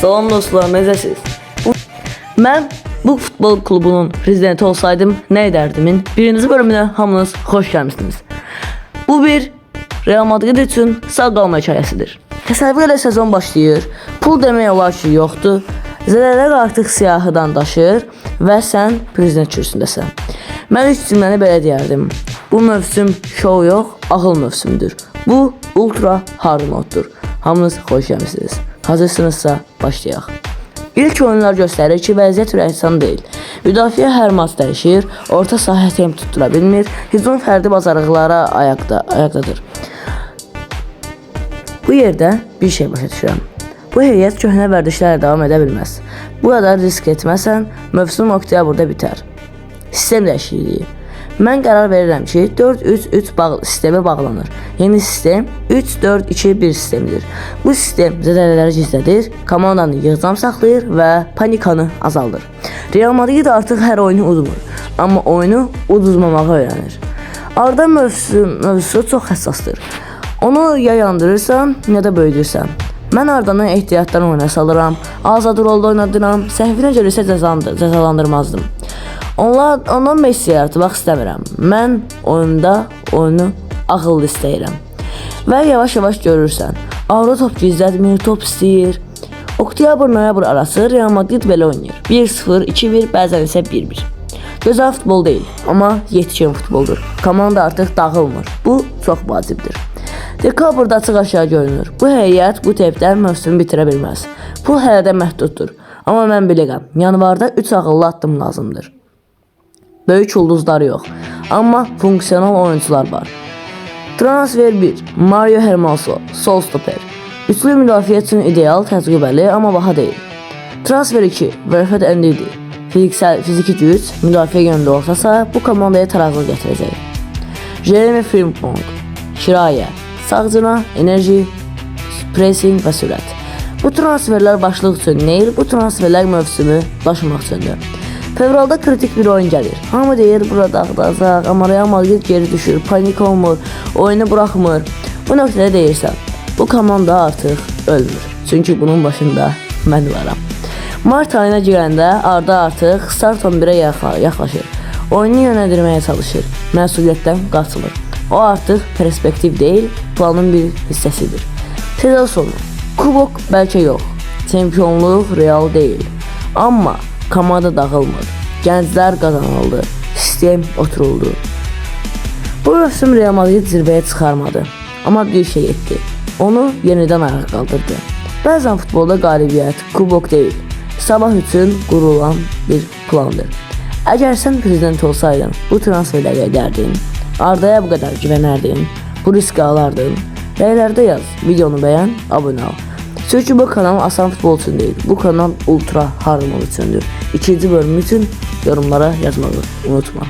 Salam dostlar, necəsiz? Mən bu futbol klubunun prezidenti olsaydım nə edərdimin birinci bölümünə hamınız xoş gəlmisiniz. Bu bir Real Madrid üçün sağ qalma hekayəsidir. Təsəvvür elə, sezon başlayır, pul demək olar ki yoxdur, zədələr artıq siyahıdan daşır və sən prezident kürsüsündəsən. Mən üç cümləni belə deyərdim. Bu mövsüm şou yox, ağıl mövsümüdür. Bu ultra hard moddur. Hamınız xoş gəlmisiniz. Hazırsınızsa başlayaq. İlk oyunlar göstərir ki, vəziyyət ürəkçan deyil. Müdafiə hər maç dəyişir, orta sahə temp tutdura bilmir, hücum fərdi bacarıqlara ayaqdadır. Bu yerdə bir şey başa düşürəm. Bu heyət köhnə vərdişlərlə davam edə bilməz. Bu qədər risk etməsən, mövsüm oktyabrda bitər. Sistem dəyişikliyi. Mən qərar verirəm ki, 4-3-3 sistemi bağlanır. Yeni sistem 3-4-2-1 sistemidir. Bu sistem zədələri gizlədir, komandanı yığcam saxlayır və panikanı azaldır. Real Madrid artıq hər oyunu udmur, amma oyunu uduzmamağı öyrənir. Arda mövzusu çox həssasdır. Onu ya yandırırsan, ya da böyüdürsən. Mən Ardanı ehtiyatdan oyuna salıram, azad rolda oynadıram, səhvinə görə isə cəzalandırmazdım. Ondan Messi yaratmaq istəmirəm. Mən oyunda oyunu ağıllı istəyirəm. Və yavaş-yavaş görürsən. Arda top gizlətmir, top istəyir. Oktyabr-noyabr arası Real Madrid belə oynayır. 1-0, 2-1, bəzən isə 1-1. Gözəl futbol deyil, amma yetkin futboldur. Komanda artıq dağılmır. Bu çox vacibdir. Dekabrda açıq aşağı görünür. Bu heyət bu tempdə mövsümü bitirə bilməz. Pul hələ də məhduddur. Amma mən bilirəm, yanvarda 3 ağıllı addım lazımdır. Böyük ulduzlar yox, amma funksional oyuncular var. Transfer 1. Mario Hermoso, sol stoper. Üçlü müdafiə üçün ideal, təcrübəli, amma baha deyil. Transfer 2. Wilfred Ndidi. Fiziksel, fiziki güc, müdafiə yönlü orta saha bu komandaya tarazlıq gətirəcək. Jeremy Frimpong, kirayə, sağ cinah, enerji, pressing və sürət. Bu transferlər başlıq üçün deyil, bu transferlər mövsümü daşımaq üçündür. Fevralda kritik bir oyun gəlir. Hamı deyir bura dağıdacaq, amma Real Madrid geri düşür, panik olmur, oyunu buraxmır. Bu nöqtədə deyirsən, bu komanda artıq ölmür. Çünki bunun başında mən varam. Mart ayına girəndə Arda artıq start 11-ə yaxınlaşır. Oyunu yönləndirməyə çalışır, məsuliyyətdən qaçmır. O artıq perspektiv deyil, planın bir hissəsidir. Sezon sonu. Kubok bəlkə yox, çempionluq real deyil. Amma komanda dağılmır. Gənclər qazanıldı, sistem oturuldu. Bu mövsüm Real Madrid zirvəyə çıxarmadı. Amma bir şey etdi. Onu yenidən ayağa qaldırdı. Bəzən futbolda qalibiyyət kubok deyil, sabah üçün qurulan bir plandır. Əgər sən prezident olsaydın, bu transferləri edərdin, Ardaya bu qədər güvənərdin, bu riski alardın. Rəylərdə yaz, videonu bəyən, abunə ol. Çünki bu kanal asan futbol üçün deyil, bu kanal ultra hard mod üçündür. İkinci bölümü üçün yorumlara yazmağı unutma.